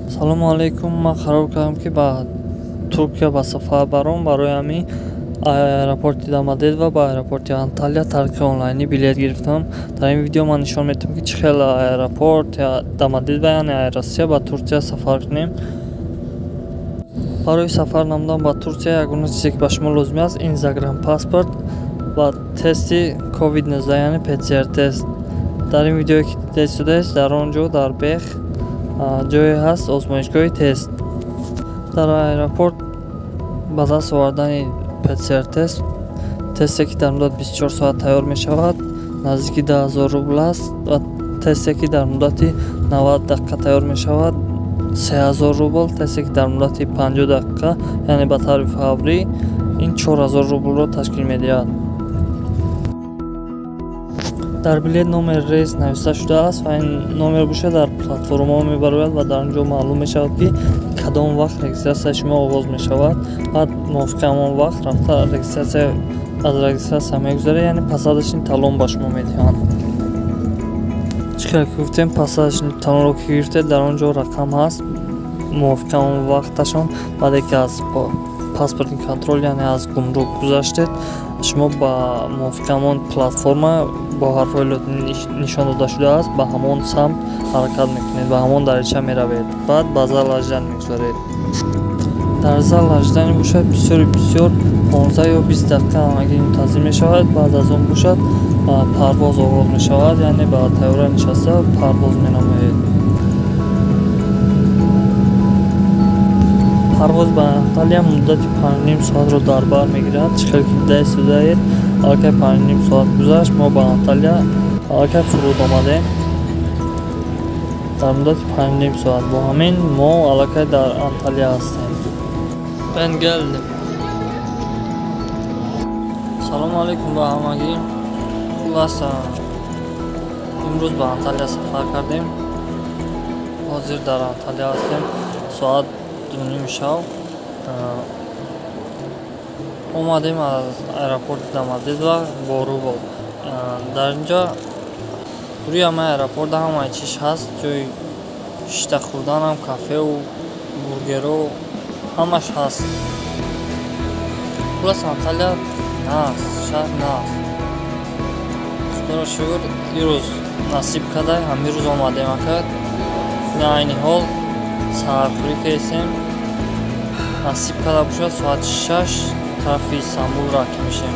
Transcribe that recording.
Салому алейкум. Ман қарор кардам, ки ба Туркия ба сафар баром. Барои ҳамин аэропорти Домодедово ба аэропорти Анталия тариқи онлайнӣ билет гирифтам. Дар ин видео ман нишон медиҳам, ки чӣ хел аэропорт Домодедово, яъне Россия, ба Турсия сафар кунем. Барои сафар намудан ба Турсия ягона чизе, ки ба шумо лозим аст, ин загранпаспорт ва тести COVID-19, яъне ПЦР тест. Дар ин видеое, ки дида истодааст, дар он ҷо дар бех ҷое ҳаст, озмоишгоҳи тест. Дар аэропорт ба даст овардани ПЦР тест, тесте, ки дар муддати 24 соат тайёр мешавад, наздики 10 000 рубл аст ва тесте, ки дар муддати 90 дақиқа тайёр мешавад, 3000 рубл, тесте, ки дар муддати 50 дақиқа, яъне ба таври фаврӣ, ин 4000 рублро ташкил медиҳад. Дар билет номери рейс нависта шудааст ва ин номер бошад, дар платформаҳо мебарояд ва дар он ҷо маълум мешавад, ки кадом вақт регистратсияи шумо оғоз мешавад. Баъд мувофиқи ҳамон вақт рафта регистратсия аз регистратсия мегузаред, яъне посадочный талон ба шумо медиҳанд. Чӣ хел ки гуфтем, посадочный талонро ки гирифтед, дар он ҷо рақам ҳаст. Мувофиқи ҳамон вақташон, баъде ки аз паспортный контроль, яъне аз гумрук гузаштед, шумо ба мувофиқи ҳамон платформа бо ҳарфҳои лотинӣ нишон дода шудааст, ба ҳамон самт ҳаракат мекунед, ба ҳамон дарича меравед, баъд ба зал ожидания мегузаред. Дар зал ожидания бошад, бисёри бисёр 15 ё 20 дақиқа ҳамагӣ мунтазир мешавад. Баъд аз он бошад, парвоз оғоз мешавад, яъне ба тайёра нишаста парвоз менамоед. Парвоз ба Анталия муддати 5,5 соатро дар бар мегирад. Чӣ хел ки дида истодаед, аллакай 5,5 соат гузашт, мо ба Анталия аллакай фуруд омадем. Дар муддати 5,5 соат бо ҳамин мо аллакай дар Анталия ҳастем. Ben geldim. Салому алейкум ба ҳамагӣ. Хуллас, имрӯз ба Анталия сафар кардем. Ҳозир дар Анталия ҳастем. Соат 2:30 шав. Омадем аз аэропорти Домодедово бо рубл. Дар инҷо рӯи ҳамаи аэропорта ҳамаи чиз ҳаст, ҷои шишта хӯрданам, кафеу бургеру ҳамаш ҳаст. Хуллас, Анталия наст, шаҳр наст. Худоро шукр, ирӯз насиб карда, ҳамин рӯз омадем. Ака, ина айни ҳол саҳархӯрӣ кардем. Насиб карда бошад, соати 6 тарафи Истанбул рафт мешем.